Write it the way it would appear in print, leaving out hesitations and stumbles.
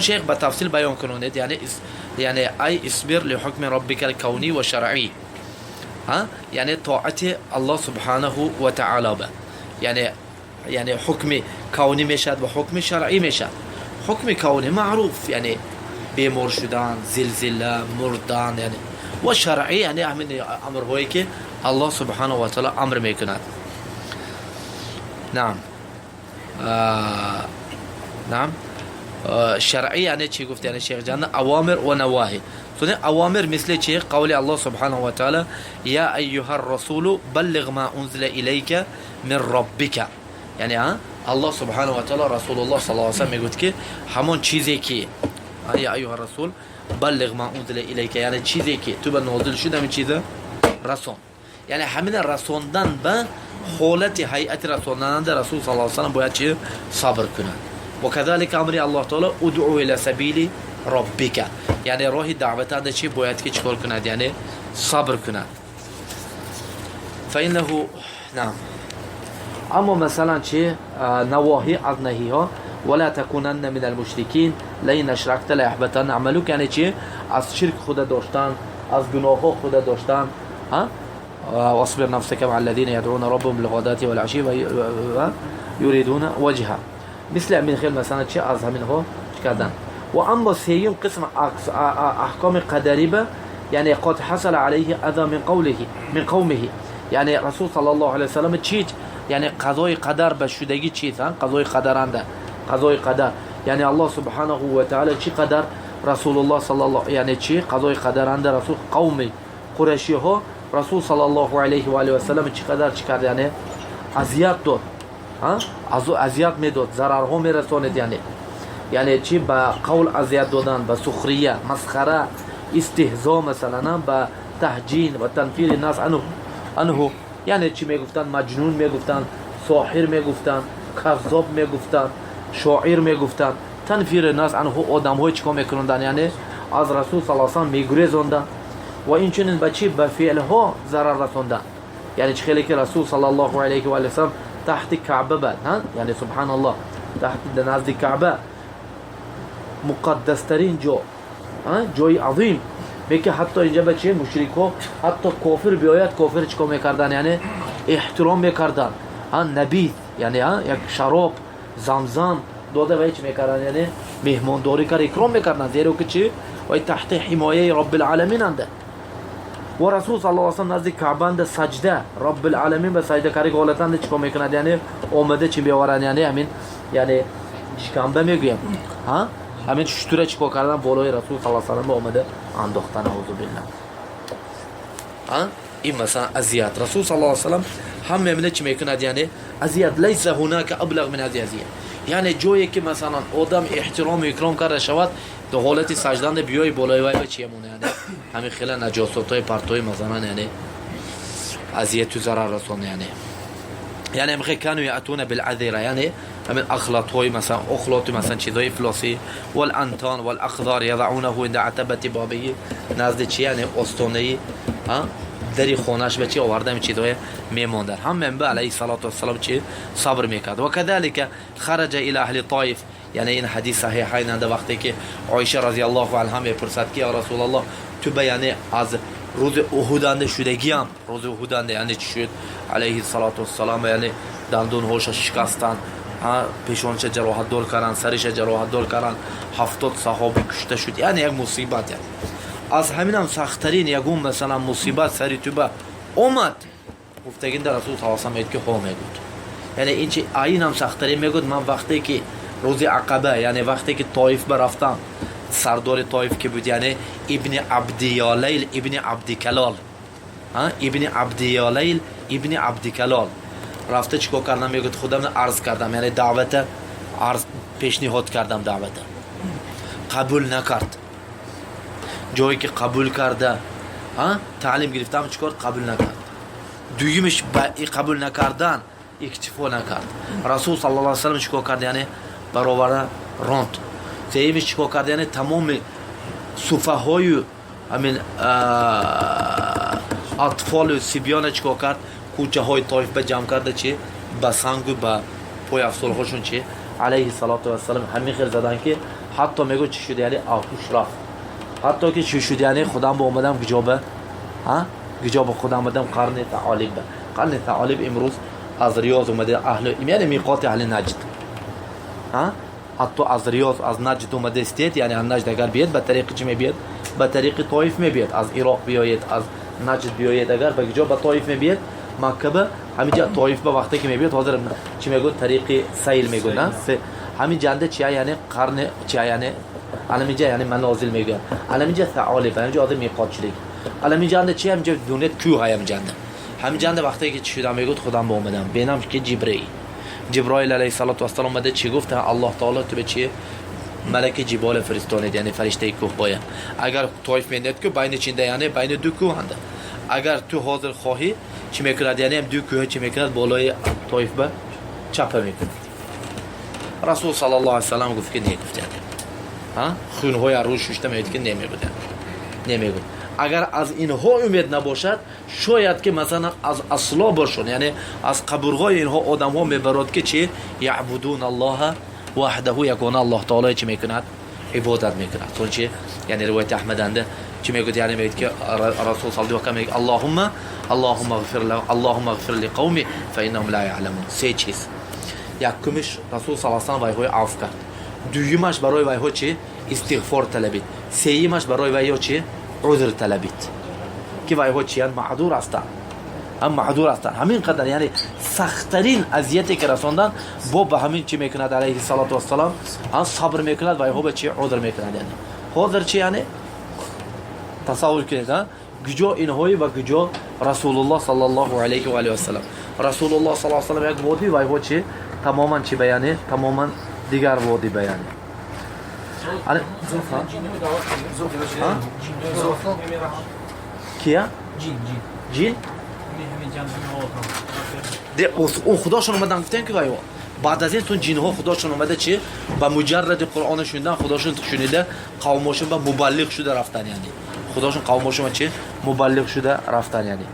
Шейх ба тафсил баён кунонед, яъне أي اصبر لحكم ربك الكوني والشرعي, яъне тоати Аллоҳ سبحانه وتعالى ба яъне ҳукми кавнӣ мешавад ва ҳукми шаръӣ мешавад. Ҳукми кавнӣ маъруф, яъне бемор шудан, зилзила, мурдан, яъне ва шаръӣ, яъне ҳамин амрҳое ки Аллоҳ سبحانه وتعالى амр мекунад. نعم نعم, шаръӣ яъне чӣ гуфт? Яъне шейх ҷан أوامر ونواهي. أوامر мисли чи? قول الله سبحانه وتعالى: يا أيها الرسول بلغ ما أنزل إليك من ربك. Яъне Аллоҳ سبحانه وتعالى Расулуллоҳ صلى الله عليه وسلم мегӯяд ки ҳамон чизе ки يا أيها الرسول بلغ ما أنزل إليك, яъне чизе ки ту ба нозил шуд, ҳамин чиза расон. Яъне ҳамина расондан ба ҳолати ҳайати расонанда Расул صلى الله عليه وسلم бояд чи? Сабр кунад. وكذلك амри Аллоҳ таоло: ادع إلى سبيل ربك, яъне роҳи даъватанда чи бояд ки чикор кунад? Яъне сабр кунад. فإنه نعم. Аммо масалан чи? نواهي, аз наҳиҳо: ولا تكونن من المشركين, لئن أشركت ليحبطن عملك. Яъне чи? Аз ширк худа доштан, аз гуноҳҳо худа доштан. واصبر نفسك مع الذين يدعون ربهم بالغداة والعشي ويريدون وجهه. Мисли ҳамин хел масалан чи аз ҳаминҳо чӣ кардан. Ва аммо сеюм қисм аҳкоми қадарӣ ба яъне قد حصل عليه أذى من قوله من قومه. Яъне Расул صلى الله عليه وسلم чи? Яъне қазои қадар ба шудагӣ чиз, қазои қадаранда, қазои қадар, яъне Аллоҳ سبحانه وتعالى чӣ қадар Расулуллоҳ صلى الله, яъне чи қазои қадаранда расул қавми қурайшиҳо Расул صلى الله عليه وآله وسلم чӣ қадар чӣ кард? Яъне азият дод, азият медод, зарарҳо мерасонед. Яъне чӣ? Ба қавл азият додан, ба سخرية, масхара, استهزاء, масалан ба تهجين وتنفير الناس عنه. Яъне чӣ мегуфтанд? Маҷнун мегуфтанд, соҳир мегуфтанд, каззоб мегуфтанд, шоир мегуфтанд. تنفير الناس عنه, одамҳои чӣ кор мекунанданд? Яъне аз Расул صلى الله عليه وسلم мегурезонданд. Ва инчунин ба чӣ? Ба феълҳо зарар расонданд. Яъне чӣ хеле ки Расул صلى الله عليه وسلم таҳти Каъба бад, яъне سبحان الله, таҳти назди Каъба, муқаддастарин ҷо, ҷои азим беки, ҳатто инҷа ба чи мушрикҳо, ҳатто кофир биёяд, кофир чӣ кор мекарданд? Яъне эҳтиром мекарданд, набид, яъне як шароб замзам дода ва чӣ мекарданд? Яъне меҳмондорӣ кард, икром мекарданд, зеро ки чи? Вай таҳти ҳимояи رب العالمين анда. Ва Расул صلى الله عليه وسلم назди Каъбанда саҷда رب العالمين ба саҷда карди ҳолатанда чӣ кор мекунад? Яъне омада чӣ меоваранд? Яъне ҳамин, яъне ҷикамба мегӯям, ҳамин шутура чӣ кор кардан? Болои Расул صلى الله عليه وسلم омада андохта, نعوذ بالله. Ин масалан азият Расул صلى الله عليه وسلم ҳама мебина чӣ мекунад? Яъне азият ليس هناك أبلغ من هذه الأذية. Яъне ҷое ки масалан одам эҳтирому икром карда шавад, до ҳолати саҷданда биёи болои вай ба чие монад? Яъне ҳамин хела наҷосотҳои партои, масалан, яъне азияту зарар расона. Яъне ҳамин كانوا يأتون بالعذرة, яъне ҳамин ахлатҳои, масалан ахлоти, масалан чизҳои ифлосӣ, والأنتان والأقذار يضعونه عند عتبة بابه, назди чи, яъне остонаи дари хонааш ба чи оварда ҳамин чизҳое мемонданд. Ҳама ба عليه الصلاة والسلام чи сабр мекард. وكذلك خرج إلى أهل الطائف. Яъне ин ҳадис саҳиҳайнанда, вақте ки Оиша رضي الله عنها мепурсад ки: «Я Расулаллоҳ, ту ба яъне аз рӯзи Уҳуданда шудагиам, рӯзи Уҳуданда яъне чӣ шуд?» عليه الصلاة والسلام яъне дандонҳоша шикастанд, пешонаша ҷароҳатдор карданд, сариша ҷароҳатдор карданд, 70 саҳоби кушта шуд. Яъне як мусибат, яъне аз ҳаминам сахттарин ягон масалан мусибат сари ту ба омад гуфтагинда Расул صلى الله عليه وسلم мегӯяд ки ҳо, мегӯд, яъне ин чи айнам сахттарин мегӯд. Ман вақте ки рӯзи Ақаба, яъне вақте ки Тоиф ба рафтам, сардори Тоиф ки буд, яъне Ибни Абдиёлайл ибни Абдикалол, Ибни Абдиёлайл ибни Абдикалол рафта чӣ кор кардам? Мегӯяд, худам арз кардам, яъне даъвата арз пешниҳод кардам, даъвата қабул накард. Ҷое ки қабул карда, таълим гирифтам, чӣ кор? Қабул накард. Дуюмиш, ба қабул накардан иктифо накард. Расул صلى الله عليه وسلم чӣ кор кард? Яъне бароварда ронд. Сеюмиш чӣ кор кард? Яъне тамоми суфаҳою ҳамин атфолу сибёна чӣ кор кард? Кӯчаҳои Тоиф ба ҷамъ карда, чи ба сангу ба пойафзолҳошон чи عليه الصلاة والسلام ҳамин хел задан ки Ҳатто мегӯ, чӣ шуд, яъне аҳуш рафт, ҳатто ки чӣ шуд, яъне худам ба омадам гиҷоба, гиҷоба худам омадам Қарни Таолиб ба. Қарни Таолиб имрӯз аз Риёз омада, аҳли, яъне миқоти аҳли Наҷд, ҳатто аз Риёз, аз Наҷд омада истед, яъне аз Наҷд агар биед, ба тариқи чӣ мебиед? Ба тариқи Тоиф мебиед. Аз Ироқ биёед, аз Наҷд биёед, агар ба гиҷо, ба Тоиф мебиед, Макка ба ҳаминҷа Тоиф ба вақте ки мебиед, ҳозир чӣ мегӯд, тариқи Сайл мегӯд, на ҳамин ҷанда чия, яъне Қарни чия, яъне аламинҷа, яъне манозил мегӯянд, аламинҷа Саолиб, ҳаминҷа ҳозир миқот шудик. Аламинҷанда чи, ҳаминҷа дунет кӯҳ ҳай, ҳаминҷанда, ҳаминҷанда вақте ки чӣ шудам, мегӯд, худам ба омадам, бенам ки Ҷибраил, Ҷиброил алайҳиссалоту вассалом омада, чӣ гуфт? Аллоҳ таоло ту ба чи малаки ҷиболе фиристонед, яъне фариштаи кӯҳ бояд. Агар Тоиф менед, ку байни чинда, яъне байни ду кӯҳанда, агар ту ҳозир хоҳӣ, чӣ мекунад, яъне ду кӯҳ чӣ мекунад, болои Тоиф ба чапа мекунад. Расул саллаллоҳу алайҳи васаллам гуфт ки не, гуфт, яъне хунҳои рӯ шушта меояд ки не, мегӯд, не, мегӯд, агар аз инҳо умед набошад, шояд ки масалан аз аслобашон, яъне аз қабурғои инҳо одамҳо мебарод ки чи يعبدون الله وحده, ягона Аллоҳ таоло чӣ мекунад, ибодат мекунад. Чун чи, яъне ривояти Аҳмаданда чӣ мегӯяд? Яъне мегӯяд ки Расул саллаллоҳу алайҳи мегӯяд: اللهم اللهم اغفر اللهم اغفر لقومي فإنهم لا يعلمون. Се чиз: якумиш, Расул саллаллоҳу алайҳи васаллам вайҳои афв кард, дуюмаш, барои вайҳо чи истиғфор талабид, сеюмаш, барои вайҳо чи узр талабид, ки вайҳо чиянд, маъдур ҳастанд, ҳам маъдур ҳастанд. Ҳамин қадар, яъне сахттарин азияте ки расонданд, бо ба ҳамин чӣ мекунад, алайҳи салоту вассалом, ҳам сабр мекунад, вайҳо ба чи узр мекунад. Яъне ҳозир чи, яъне тасаввур кунед, гуҷо инҳои ва гуҷо Расулуллоҳ саллаллоҳу алайҳи ва алиҳи васалам. Расулуллоҳ саллаллоҳу алайҳи васалам як водӣ, вайҳо чи тамоман чи баяне, тамоман дигар водӣ баяне. Ане ҳа? Кия? Ҷин де о худошон омадан, гуфтем ки вайҳо баъд аз ин тун ҷинҳо худошон омада, чи ба муҷарради Қуръона шунидан, худошон шунида, қавмошон ба мубаллиғ шуда рафтан, яъне худошон қавмошон чи мубаллиғ шуда рафтан, яъне.